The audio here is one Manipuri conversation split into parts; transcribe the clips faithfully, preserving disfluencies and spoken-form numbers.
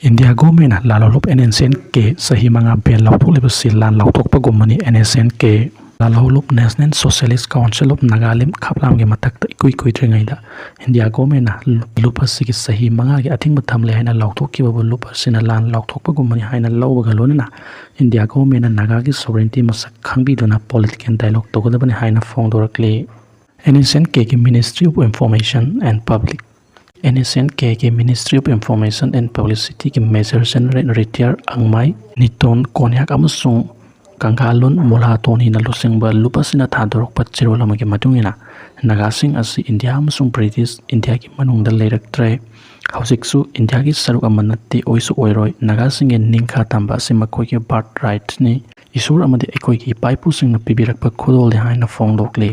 ꯏꯟꯗꯤꯌꯥ ꯒꯣꯔꯃꯦꯟꯅ ꯂꯥꯜꯍꯧꯂꯨꯞ ꯑꯦꯟ ꯑꯦꯁ ꯑꯦꯟ ꯀꯦ ꯆꯍꯤ ꯃꯉꯥ ꯕꯦꯟ ꯂꯧꯊꯣꯛꯂꯤꯕꯁꯤ ꯂꯥꯟ ꯂꯧꯊꯣꯛꯄꯒꯨꯝꯕꯅꯤ꯫ ꯑꯦꯟ ꯑꯦꯁ ꯑꯦꯟ ꯀꯦ ꯂꯥꯜꯍꯧꯂꯨꯞ National Socialist Council of Nagalim ꯈꯥꯞꯂꯥꯝꯒꯤ ꯃꯊꯛꯇ ꯏꯀꯨꯏ ꯀꯨꯏꯗ꯭ꯔꯤꯉꯩꯗ ꯏꯟꯗꯤꯌꯥ ꯒꯣꯔꯃꯦꯟꯅ ꯂꯨꯞ ꯑꯁꯤꯒꯤ ꯆꯍꯤ ꯃꯉꯥꯒꯤ ꯑꯊꯤꯡꯕ ꯊꯝꯂꯦ ꯍꯥꯏꯅ ꯂꯥꯎꯊꯣꯛꯈꯤꯕꯕꯨ ꯂꯨꯞ ꯑꯁꯤꯅ ꯂꯥꯟ ꯂꯥꯎꯊꯣꯛꯄꯒꯨꯝꯕꯅꯤ ꯍꯥꯏꯅ ꯂꯧꯕꯒ ꯂꯣꯏꯅꯅ ꯏꯟꯗꯤꯌꯥ ꯒꯣꯔꯃꯦꯟꯅ ꯅꯥꯒꯥꯒꯤ sovereignty ꯃꯁꯛ ꯈꯪꯕꯤꯗꯨꯅ political dialogue ꯇꯧꯒꯗꯕꯅꯤ ꯍꯥꯏꯅ ꯐꯣꯡꯗꯣꯔꯛꯂꯤ꯫ N S C N Ministry of Information and Public N S C N Ministry of Information and Publicityꯒꯤ Major General Retire ꯑꯪꯃꯥꯏ ꯅꯤꯇꯣꯟ ꯀꯣꯟꯌꯥꯛ ꯑꯃꯁꯨꯡ ꯀꯪꯒꯥꯂꯨꯟ ꯃꯣꯂꯥꯇꯣꯅꯤꯅ ꯂꯨꯆꯤꯡꯕ ꯂꯨꯞ ꯑꯁꯤꯅ ꯊꯥꯗꯣꯔꯛꯄ ꯆꯦꯔꯣꯜ ꯑꯃꯒꯤ ꯃꯇꯨꯡ ꯏꯟꯅ ꯅꯥꯒꯥꯁꯤꯡ ꯑꯁꯤ ꯏꯟꯗꯤꯌꯥ ꯑꯃꯁꯨꯡ ꯕ꯭ꯔꯤꯇꯤꯁ ꯏꯟꯗꯤꯌꯥꯒꯤ ꯃꯅꯨꯡꯗ ꯂꯩꯔꯛꯇ꯭ꯔꯦ꯫ ꯍꯧꯖꯤꯛꯁꯨ ꯏꯟꯗꯤꯌꯥꯒꯤ ꯁꯔꯨꯛ ꯑꯃ ꯅꯠꯇꯦ, ꯑꯣꯏꯁꯨ ꯑꯣꯏꯔꯣꯏ꯫ ꯅꯥꯒꯥꯁꯤꯡꯒꯤ ꯅꯤꯡꯈꯥ ꯇꯝꯕ ꯑꯁꯤ ꯃꯈꯣꯏꯒꯤ birth rightꯅꯤ꯫ ꯏꯁꯣꯔ ꯑꯃꯗꯤ ꯑꯩꯈꯣꯏꯒꯤ ꯏꯄꯥ ꯏꯄꯨꯁꯤꯡꯅ ꯄꯤꯕꯤꯔꯛꯄ ꯈꯨꯗꯣꯜꯅꯤ ꯍꯥꯏꯅ ꯐꯣꯡꯗꯣꯛꯂꯤ꯫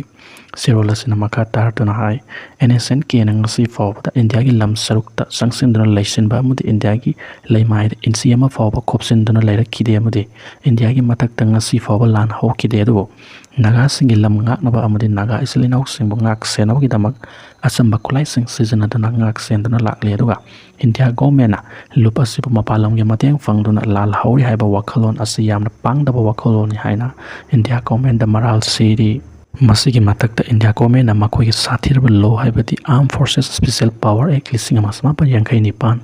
ꯆꯦꯔꯣꯜ ꯑꯁꯤꯅ ꯃꯈꯥ ꯇꯥꯔꯗꯨꯅ ꯍꯥꯏ, ꯑꯦꯟ ꯑꯦꯁ ꯑꯦꯟ ꯀꯦꯅ ꯉꯁꯤ ꯐꯥꯎꯕꯗ ꯏꯟꯗꯤꯌꯥꯒꯤ ꯂꯝ ꯁꯔꯨꯛꯇ ꯆꯪꯁꯤꯟꯗꯨꯅ ꯂꯩꯁꯤꯟꯕ ꯑꯃꯗꯤ ꯏꯟꯗꯤꯌꯥꯒꯤ ꯂꯩꯃꯥꯏꯗ ꯏꯟꯆꯤ ꯑꯃ ꯐꯥꯎꯕ ꯈꯣꯞꯆꯤꯟꯗꯨꯅ ꯂꯩꯔꯛꯈꯤꯗꯦ ꯑꯃꯗꯤ ꯏꯟꯗꯤꯌꯥꯒꯤ ꯃꯊꯛꯇ ꯉꯁꯤ ꯐꯥꯎꯕ ꯂꯥꯟ ꯍꯧꯈꯤꯗꯦ꯫ ꯑꯗꯨꯕꯨ ꯅꯥꯒꯥꯁꯤꯡꯒꯤ ꯂꯝ ꯉꯥꯛꯅꯕ ꯑꯃꯗꯤ ꯅꯥꯒꯥ ꯏꯆꯤꯜ ꯏꯅꯥꯎꯁꯤꯡꯕꯨ ꯉꯥꯛ ꯁꯦꯟꯅꯕꯒꯤꯗꯃꯛ ꯑꯆꯝꯕ ꯈꯨꯠꯂꯥꯏꯁꯤꯡ ꯁꯤꯖꯤꯟꯅꯗꯨꯅ ꯉꯥꯛ ꯁꯦꯟꯗꯨꯅ ꯂꯥꯛꯂꯤ꯫ ꯑꯗꯨꯒ ꯏꯟꯗꯤꯌꯥ ꯒꯣꯔꯃꯦꯟꯅ ꯂꯨꯞ ꯑꯁꯤꯕꯨ ꯃꯄꯥꯟ ꯂꯝꯒꯤ ꯃꯇꯦꯡ ꯐꯪꯗꯨꯅ ꯂꯥꯜꯍꯧꯔꯤ ꯍꯥꯏꯕ ꯋꯥꯈꯜꯂꯣꯟ ꯑꯁꯤ ꯌꯥꯝꯅ ꯄꯥꯡꯗꯕ ꯋꯥꯈꯜꯂꯣꯟꯅꯤ ꯍꯥꯏꯅ ꯏꯟꯗꯤꯌꯥ ꯒꯣꯔꯃꯦꯟꯗ ꯃꯔꯥꯜ ꯁꯤꯔꯤ꯫ ꯃꯁꯤꯒꯤ ꯃꯊꯛꯇ ꯏꯟꯗꯤꯌꯥ ꯒꯣꯔꯃꯦꯟꯅ ꯃꯈꯣꯏꯒꯤ ꯁꯥꯊꯤꯔꯕ law ꯍꯥꯏꯕꯗꯤ Armed Forces Special Power Act ꯂꯤꯁꯤꯡ ꯑꯃ ꯆꯃꯥꯄꯟ ꯌꯥꯡꯈꯩ ꯅꯤꯄꯥꯟ,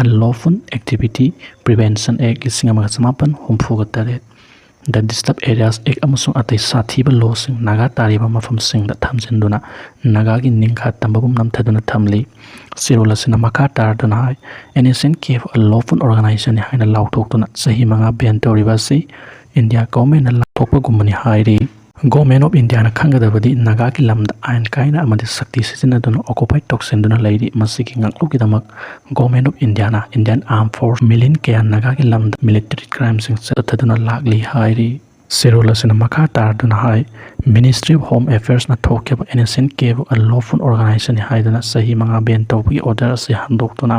Unlawful Activity Prevention Act ꯂꯤꯁꯤꯡ ꯑꯃꯒ ꯆꯃꯥꯄꯟ ꯍꯨꯝꯐꯨꯒ ꯇꯔꯦꯠ, The Disturbed Areas Act ꯑꯃꯁꯨꯡ ꯑꯇꯩ ꯁꯥꯊꯤꯕ lawꯁꯤꯡ ꯅꯥꯒꯥ ꯇꯥꯔꯤꯕ ꯃꯐꯝꯁꯤꯡꯗ ꯊꯝꯖꯤꯟꯗꯨꯅ ꯅꯥꯒꯥꯒꯤ ꯅꯤꯡꯈꯥ ꯇꯝꯕꯕꯨ ꯅꯝꯊꯗꯨꯅ ꯊꯝꯂꯤ꯫ ꯆꯦꯔꯣꯜ ꯑꯁꯤꯅ ꯃꯈꯥ ꯇꯥꯔꯗꯨꯅ ꯍꯥꯏ, ꯑꯦꯟ ꯑꯦꯁ ꯑꯦꯟ ꯀꯦꯕꯨ unlawful organization ꯍꯥꯏꯅ ꯂꯥꯎꯊꯣꯛꯇꯨꯅ ꯆꯍꯤ ꯃꯉꯥ ꯕꯦꯟ ꯇꯧꯔꯤꯕ ꯑꯁꯤ ꯏꯟꯗꯤꯌꯥ ꯒꯣꯔꯃꯦꯟꯅ ꯂꯥꯎꯊꯣꯛꯄꯒꯨꯝꯕꯅꯤ ꯍꯥꯏꯔꯤ꯫ Government of Indiaꯅ ꯈꯪꯒꯗꯕꯗꯤ ꯅꯥꯒꯥꯒꯤ ꯂꯝꯗ ꯑꯥꯏꯟ ꯀꯥꯏꯅ ꯑꯃꯗꯤ ꯁꯛꯇꯤ ꯁꯤꯖꯤꯟꯅꯗꯨꯅ occupy ꯇꯧꯁꯤꯟꯗꯨꯅ ꯂꯩꯔꯤ꯫ ꯃꯁꯤꯒꯤ ꯉꯥꯛꯂꯨꯞꯀꯤꯗꯃꯛ Government of Indiaꯅ Indian Armed Force million ꯀꯌꯥ ꯅꯥꯒꯥꯒꯤ ꯂꯝꯗ military crimeꯁꯤꯡ ꯆꯠꯊꯗꯨꯅ ꯂꯥꯛꯂꯤ ꯍꯥꯏꯔꯤ꯫ ꯆꯦꯔꯣꯜ ꯑꯁꯤꯅ ꯃꯈꯥ ꯇꯥꯔꯗꯨꯅ ꯍꯥꯏ, Ministry of Home Affairsꯅ ꯊꯣꯛꯈꯤꯕ ꯑꯦꯟ ꯑꯦꯁ ꯑꯦꯟ ꯀꯦꯕꯨ unlawful organizationꯅꯤ ꯍꯥꯏꯗꯨꯅ ꯆꯍꯤ ꯃꯉꯥ ꯕꯦꯟ ꯇꯧꯕꯒꯤ order ꯑꯁꯤ ꯍꯟꯗꯣꯛꯇꯨꯅ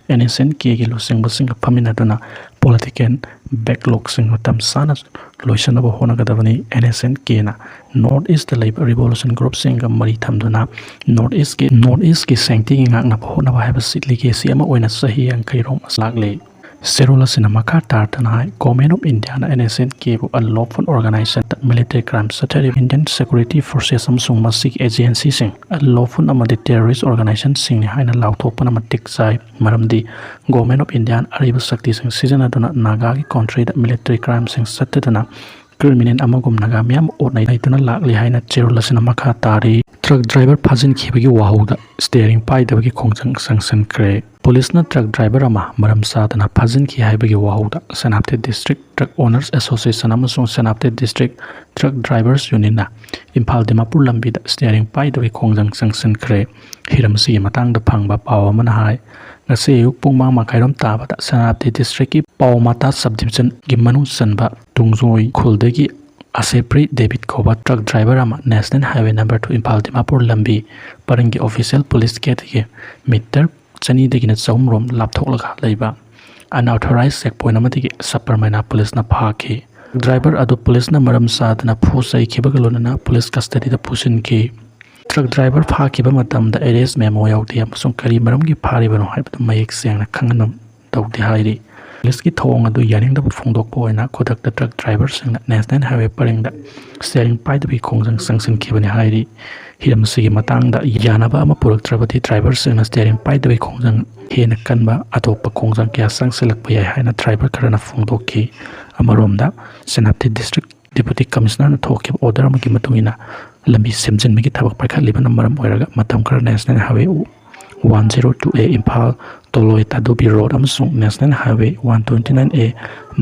ꯑꯦꯟ ꯑꯦꯁ ꯑꯦꯟ ꯀꯦꯒꯤ ꯂꯨꯆꯤꯡꯕꯁꯤꯡꯒ ꯐꯝꯃꯤꯟꯅꯗꯨꯅ political backlockꯁꯤꯡ ꯃꯇꯝ ꯆꯥꯅ ꯂꯣꯏꯁꯤꯟꯅꯕ ꯍꯣꯠꯅꯒꯗꯕꯅꯤ꯫ ꯑꯦꯟ ꯑꯦꯁ ꯑꯦꯟ ꯀꯦꯅ North Eastꯇ ꯂꯩꯕ revolution groupꯁꯤꯡꯒ ꯃꯔꯤ ꯊꯝꯗꯨꯅ North Eastꯀꯤ, North Eastꯀꯤ sanctityꯒꯤ ꯉꯥꯛꯅꯕ ꯍꯣꯠꯅꯕ ꯍꯥꯏꯕꯁꯤ legacy ꯑꯃ ꯑꯣꯏꯅ ꯆꯍꯤ ꯌꯥꯡꯈꯩ ꯔꯣꯝ ꯂꯥꯛꯂꯤ꯫ ꯆꯦꯔꯣꯜ ꯑꯁꯤꯅ ꯃꯈꯥ ꯇꯥꯔꯗꯨꯅ ꯍꯥꯏ, Government of Indiaꯅ N S N Kꯕꯨ unlawful organization military crime ꯆꯠꯊꯔꯤꯕ Indian security forces ꯑꯃꯁꯨꯡ ꯃꯁꯤꯒꯤ agencyꯁꯤꯡ unlawful ꯑꯃꯗꯤ terrorist organizationꯁꯤꯡꯅꯤ ꯍꯥꯏꯅ ꯂꯥꯎꯊꯣꯛꯄꯅ ꯃꯇꯤꯛ ꯆꯥꯏ꯫ ꯃꯔꯝꯗꯤ Government of Indiaꯅ ꯑꯔꯤꯕ ꯁꯛꯇꯤꯁꯤꯡ ꯁꯤꯖꯤꯟꯅꯗꯨꯅ ꯅꯥꯒꯥꯒꯤ countryꯗ military crimeꯁꯤꯡ ꯆꯠꯊꯗꯨꯅ criminal ꯑꯃꯒꯨꯝ ꯅꯥꯒꯥ ꯃꯤꯌꯥꯝ ꯑꯣꯠꯅꯩꯗꯨꯅ ꯂꯥꯛꯂꯤ ꯍꯥꯏꯅ ꯆꯦꯔꯣꯜ ꯑꯁꯤꯅ ꯃꯈꯥ ꯇꯥꯔꯤ꯫ Truck driver ꯐꯥꯖꯤꯟꯈꯤꯕꯒꯤ ꯋꯥꯍꯧꯗ steering ꯄꯥꯏꯗꯕꯒꯤ ꯈꯣꯡꯖꯪ ꯆꯪꯁꯤꯟꯈ꯭ꯔꯦ꯫ ꯄꯨꯂꯤꯁꯅ truck driver ꯑꯃ ꯃꯔꯝ ꯆꯥꯗꯅ ꯐꯥꯖꯤꯟꯈꯤ ꯍꯥꯏꯕꯒꯤ ꯋꯥꯍꯧꯗ Senapati District Truck Owners Association ꯑꯃꯁꯨꯡ Senapati District Truck Drivers Unionꯅ Imphal Dimapur ꯂꯝꯕꯤꯗ steering ꯄꯥꯏꯗꯕꯒꯤ ꯈꯣꯡꯖꯪ ꯆꯪꯁꯤꯟꯈ꯭ꯔꯦ꯫ ꯍꯤꯔꯝ ꯑꯁꯤꯒꯤ ꯃꯇꯥꯡꯗ ꯐꯪꯕ ꯄꯥꯎ ꯑꯃꯅ ꯍꯥꯏ, ꯉꯁꯤ ꯑꯌꯨꯛ ꯄꯨꯡ ꯃꯉꯥ ꯃꯈꯥꯏꯔꯣꯝ ꯇꯥꯕꯗ Senapati Districtꯀꯤ ꯄꯥꯎꯃꯥꯇꯥ Subdivisionꯒꯤ ꯃꯅꯨꯡ ꯆꯟꯕ ꯇꯨꯡꯖꯣꯏ ꯈꯨꯜꯗꯒꯤ ꯑꯁꯦꯄ꯭ꯔꯤ ꯗꯦꯕꯤꯠ ꯀꯧꯕ truck driver ꯑꯃ National Highway number two Imphal Dimapur ꯂꯝꯕꯤ ꯄꯔꯤꯡꯒꯤ official police gateꯀꯤ meter ꯆꯅꯤꯗꯒꯤꯅ ꯆꯍꯨꯝ ꯔꯣꯝ ꯂꯥꯞꯊꯣꯛꯂꯒ ꯂꯩꯕ unauthorized checkpoint ꯑꯃꯗꯒꯤ Saparmeina ꯄꯨꯂꯤꯁꯅ ꯐꯥꯈꯤ꯫ Driver ꯑꯗꯨ ꯄꯨꯂꯤꯁꯅ ꯃꯔꯝ ꯆꯥꯗꯅ ꯐꯨ ꯆꯩꯈꯤꯕꯒ ꯂꯣꯏꯅꯅ police custodyꯗ ꯄꯨꯁꯤꯟꯈꯤ꯫ Truck driver ꯐꯥꯈꯤꯕ ꯃꯇꯝꯗ arrest memo ꯌꯥꯎꯗꯦ ꯑꯃꯁꯨꯡ ꯀꯔꯤ ꯃꯔꯝꯒꯤ ꯐꯥꯔꯤꯕꯅꯣ ꯍꯥꯏꯕꯗꯨ ꯃꯌꯦꯛ ꯁꯦꯡꯅ ꯈꯪꯍꯟꯗꯧꯗꯦ ꯍꯥꯏꯔꯤ꯫ ꯄꯨꯂꯤꯁꯀꯤ ꯊꯧꯑꯣꯡ ꯑꯗꯨ ꯌꯥꯅꯤꯡꯗꯕ ꯐꯣꯡꯗꯣꯛꯄ ꯑꯣꯏꯅ ꯈꯨꯗꯛꯇ truck driverꯁꯤꯡꯅ National Highway ꯄꯔꯤꯡꯗ steering ꯄꯥꯏꯗꯕꯒꯤ ꯈꯣꯡꯖꯪ ꯆꯪꯁꯤꯟꯈꯤꯕꯅꯤ ꯍꯥꯏꯔꯤ꯫ ꯍꯤꯔꯝ ꯑꯁꯤꯒꯤ ꯃꯇꯥꯡꯗ ꯌꯥꯅꯕ ꯑꯃ ꯄꯨꯔꯛꯇ꯭ꯔꯕꯗꯤ driverꯁꯤꯡꯅ steering ꯄꯥꯏꯗꯕꯒꯤ ꯈꯣꯡꯖꯪ ꯍꯦꯟꯅ ꯀꯟꯕ ꯑꯇꯣꯞꯄ ꯈꯣꯡꯖꯪ ꯀꯌꯥ ꯆꯪꯁꯤꯜꯂꯛꯄ ꯌꯥꯏ ꯍꯥꯏꯅ driver ꯈꯔꯅ ꯐꯣꯡꯗꯣꯛꯈꯤ꯫ ꯑꯃꯔꯣꯝꯗ, Senapati District Deputy Commissionerꯅ ꯊꯣꯛꯈꯤꯕ order ꯑꯃꯒꯤ ꯃꯇꯨꯡ ꯏꯟꯅ ꯂꯝꯕꯤ ꯁꯦꯝꯖꯤꯟꯕꯒꯤ ꯊꯕꯛ ꯄꯥꯏꯈꯠꯂꯤꯕꯅ ꯃꯔꯝ ꯑꯣꯏꯔꯒ ꯃꯇꯝ ꯈꯔ National Highway one zero two A Imphal ꯇꯣꯂꯣꯏ Tadubi road ꯑꯃꯁꯨꯡ National Highway one twenty nine A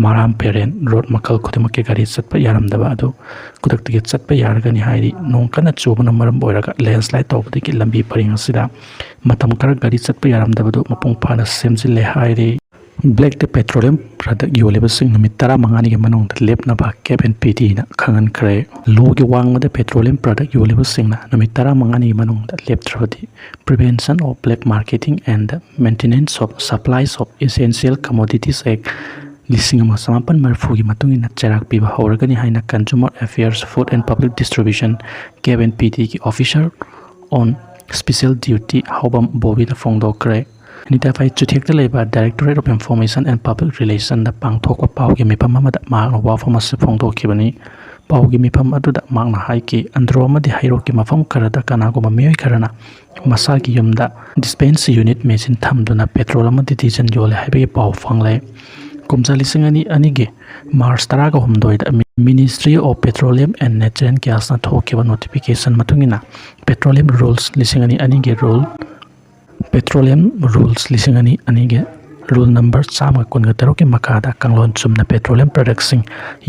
ꯃꯔꯥꯝ Peren road ꯃꯈꯜ ꯈꯨꯗꯤꯡꯃꯛꯀꯤ ꯒꯥꯔꯤ ꯆꯠꯄ ꯌꯥꯔꯝꯗꯕ ꯑꯗꯨ ꯈꯨꯗꯛꯇꯒꯤ ꯆꯠꯄ ꯌꯥꯔꯒꯅꯤ ꯍꯥꯏꯔꯤ꯫ ꯅꯣꯡ ꯀꯟꯅ ꯆꯨꯕꯅ ꯃꯔꯝ ꯑꯣꯏꯔꯒ landslide ꯇꯧꯕꯗꯒꯤ ꯂꯝꯕꯤ ꯄꯔꯤꯡ ꯑꯁꯤꯗ ꯃꯇꯝ ꯈꯔ ꯒꯥꯔꯤ ꯆꯠꯄ ꯌꯥꯔꯝꯗꯕꯗꯨ ꯃꯄꯨꯡ ꯐꯥꯅ ꯁꯦꯝꯖꯤꯜꯂꯦ ꯍꯥꯏꯔꯤ꯫ Blackꯇ petroleum product ꯌꯣꯜꯂꯤꯕꯁꯤꯡ ꯅꯨꯃꯤꯠ ꯇꯔꯥꯃꯉꯥꯅꯤꯒꯤ ꯃꯅꯨꯡꯗ ꯂꯦꯞꯅꯕ ꯀꯦꯞ ꯑꯦꯟ ꯄꯤ ꯗꯤꯅ ꯈꯪꯍꯟꯈ꯭ꯔꯦ꯫ Lawꯒꯤ ꯋꯥꯡꯃꯗ petroleum product ꯌꯣꯜꯂꯤꯕꯁꯤꯡꯅ ꯅꯨꯃꯤꯠ ꯇꯔꯥꯃꯉꯥꯅꯤꯒꯤ ꯃꯅꯨꯡꯗ ꯂꯦꯞꯇ꯭ꯔꯕꯗꯤ Prevention of Black Marketing and Maintenance of Supplies of Essential Commodities Act ꯂꯤꯁꯤꯡ ꯑꯃ ꯆꯃꯥꯄꯟ ꯃꯔꯤꯐꯨꯒꯤ ꯃꯇꯨꯡ ꯏꯟꯅ ꯆꯩꯔꯥꯛ ꯄꯤꯕ ꯍꯧꯔꯒꯅꯤ ꯍꯥꯏꯅ Consumer Affairs, Food and Public Distribution, CAF and P ꯗꯤꯒꯤ officer on special duty ꯍꯥꯎꯕꯝ ꯕꯣꯕꯤꯅ ꯐꯣꯡꯗꯣꯛꯈ꯭ꯔꯦ꯫ ꯅꯤꯇꯥꯐꯥꯏ ꯆꯨꯊꯦꯛꯇ ꯂꯩꯕ Directorate of Information and Public Relationꯗ ꯄꯥꯡꯊꯣꯛꯄ ꯄꯥꯎꯒꯤ ꯃꯤꯐꯝ ꯑꯃꯗ ꯃꯍꯥꯛꯅ ꯋꯥꯐꯝ ꯑꯁꯤ ꯐꯣꯡꯗꯣꯛꯈꯤꯕꯅꯤ꯫ ꯄꯥꯎꯒꯤ ꯃꯤꯐꯝ ꯑꯗꯨꯗ ꯃꯍꯥꯛꯅ ꯍꯥꯏꯈꯤ, ꯑꯟꯗ꯭ꯔꯣ ꯑꯃꯗꯤ ꯍꯩꯔꯣꯛꯀꯤ ꯃꯐꯝ ꯈꯔꯗ ꯀꯅꯥꯒꯨꯝꯕ ꯃꯤꯑꯣꯏ ꯈꯔꯅ ꯃꯁꯥꯒꯤ ꯌꯨꯝꯗ dispense unit machine ꯊꯝꯗꯨꯅ petrol ꯑꯃꯗꯤ diesel ꯌꯣꯜꯂꯦ ꯍꯥꯏꯕꯒꯤ ꯄꯥꯎ ꯐꯪꯂꯦ꯫ ꯀꯨꯝꯖꯥ ꯂꯤꯁꯤꯡ ꯑꯅꯤ ꯑꯅꯤꯒꯤ March ꯇꯔꯥꯒ ꯍꯨꯝꯗꯣꯏꯗ Ministry of Petroleum and Natural Gasꯅ ꯊꯣꯛꯈꯤꯕ notification ꯃꯇꯨꯡ ꯏꯟꯅ Petroleum Rules ꯂꯤꯁꯤꯡ ꯑꯅꯤ ꯑꯅꯤꯒꯤ rule Petroleum Rules ꯂꯤꯁꯤꯡ ꯑꯅꯤ ꯑꯅꯤꯒꯤ rule number ꯆꯥꯝꯃꯒ ꯀꯨꯟꯒ ꯇꯔꯨꯛꯀꯤ ꯃꯈꯥꯗ ꯀꯥꯡꯂꯣꯟ ꯆꯨꯝꯅ petroleum productꯁꯤꯡ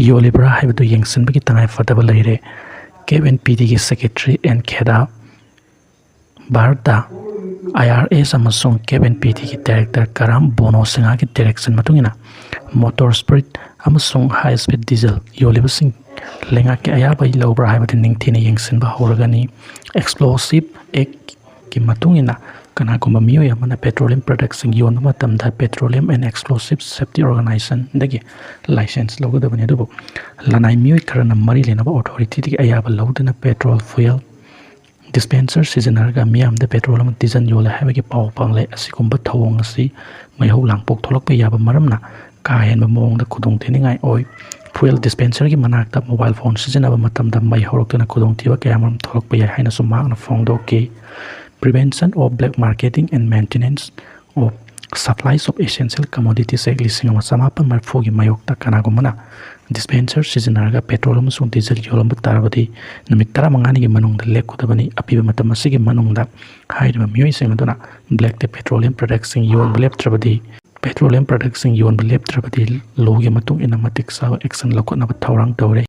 ꯌꯣꯜꯂꯤꯕ꯭ꯔꯥ ꯍꯥꯏꯕꯗꯨ ꯌꯦꯡꯁꯤꯟꯕꯒꯤ ꯇꯉꯥꯏ ꯐꯗꯕ ꯂꯩꯔꯦ꯫ ꯀꯦꯞ ꯑꯦꯟ ꯄꯤ ꯗꯤꯒꯤ Secretary ꯑꯦꯟ ꯈꯦꯗꯥ ꯚꯥꯔꯠꯇ ꯑꯥꯏ ꯑꯥꯔ ꯑꯦꯁ ꯑꯃꯁꯨꯡ ꯀꯦꯞ and P ꯗꯤꯒꯤ Director Karam bono ꯁꯤꯡꯍꯒꯤ direction ꯃꯇꯨꯡ ꯏꯟꯅ motor spirit ꯑꯃꯁꯨꯡ high speed diesel ꯌꯣꯜꯂꯤꯕꯁꯤꯡ ꯂꯩꯉꯥꯛꯀꯤ ꯑꯌꯥꯕ ꯂꯧꯕ꯭ꯔꯥ ꯍꯥꯏꯕꯗꯨ ꯅꯤꯡꯊꯤꯅ ꯌꯦꯡꯁꯤꯟꯕ ꯍꯧꯔꯒꯅꯤ꯫ Explosive Actꯀꯤ ꯃꯇꯨꯡ ꯏꯟꯅ ꯀꯅꯥꯒꯨꯝꯕ ꯃꯤꯑꯣꯏ ꯑꯃꯅ petroleum productꯁꯤꯡ ꯌꯣꯟꯕ ꯃꯇꯝꯗ Petroleum and Explosive Safety Organizationꯗꯒꯤ license ꯂꯧꯒꯗꯕꯅꯤ, ꯑꯗꯨꯕꯨ ꯂꯅꯥꯏ ꯃꯤꯑꯣꯏ ꯈꯔꯅ ꯃꯔꯤ ꯂꯩꯅꯕ authorityꯗꯒꯤ ꯑꯌꯥꯕ ꯂꯧꯗꯨꯅ petrol, fuel dispenser ꯁꯤꯖꯤꯟꯅꯔꯒ ꯃꯤꯌꯥꯝꯗ petrol ꯑꯃ diesel ꯌꯣꯜꯂꯦ ꯍꯥꯏꯕꯒꯤ ꯄꯥꯎ ꯐꯪꯂꯦ꯫ ꯑꯁꯤꯒꯨꯝꯕ ꯊꯧꯑꯣꯡ ꯑꯁꯤ ꯃꯩꯍꯧ ꯂꯥꯡꯄꯣꯛ ꯊꯣꯛꯂꯛꯄ ꯌꯥꯕ ꯃꯔꯝꯅ ꯀꯥ ꯍꯦꯟꯕ ꯃꯑꯣꯡꯗ ꯈꯨꯗꯣꯡꯊꯤꯅꯤꯡꯉꯥꯏ ꯑꯣꯏ꯫ Fuel dispenserꯒꯤ ꯃꯅꯥꯛꯇ mobile phone ꯁꯤꯖꯤꯟꯅꯕ ꯃꯇꯝꯗ ꯃꯩ ꯍꯧꯔꯛꯇꯨꯅ ꯈꯨꯗꯣꯡꯊꯤꯕ ꯀꯌꯥꯃꯔꯨꯝ ꯊꯣꯛꯂꯛꯄ ꯌꯥꯏ ꯍꯥꯏꯅꯁꯨ ꯃꯍꯥꯛꯅ ꯐꯣꯡꯗꯣꯛꯈꯤ꯫ Prevention of Black Marketing and Maintenance of Supplies of Essential Commodities Act ꯂꯤꯁꯤꯡ ꯑꯃ ꯆꯃꯥꯄꯟ ꯃꯔꯤꯐꯨꯒꯤ ꯃꯥꯌꯣꯛꯇ ꯀꯅꯥꯒꯨꯝꯕꯅ dispenser ꯁꯤꯖꯤꯟꯅꯔꯒ petrol ꯑꯃꯁꯨꯡ diesel ꯌꯣꯜꯂꯝꯕ ꯇꯥꯔꯕꯗꯤ ꯅꯨꯃꯤꯠ ꯇꯔꯥꯃꯉꯥꯅꯤꯒꯤ ꯃꯅꯨꯡꯗ ꯂꯦꯞꯀꯗꯕꯅꯤ꯫ ꯑꯄꯤꯕ ꯃꯇꯝ ꯑꯁꯤꯒꯤ ꯃꯅꯨꯡꯗ ꯍꯥꯏꯔꯤꯕ ꯃꯤꯑꯣꯏꯁꯤꯡ ꯑꯗꯨꯅ blackꯇ petroleum productꯁꯤꯡ ꯌꯣꯟꯕ ꯂꯦꯞꯇ꯭ꯔꯕꯗꯤ, petroleum productꯁꯤꯡ ꯌꯣꯟꯕ ꯂꯦꯞꯇ꯭ꯔꯕꯗꯤ lawꯒꯤ ꯃꯇꯨꯡ ꯏꯟꯅ ꯃꯇꯤꯛ ꯆꯥꯕ action ꯂꯧꯈꯠꯅꯕ ꯊꯧꯔꯥꯡ ꯇꯧꯔꯦ꯫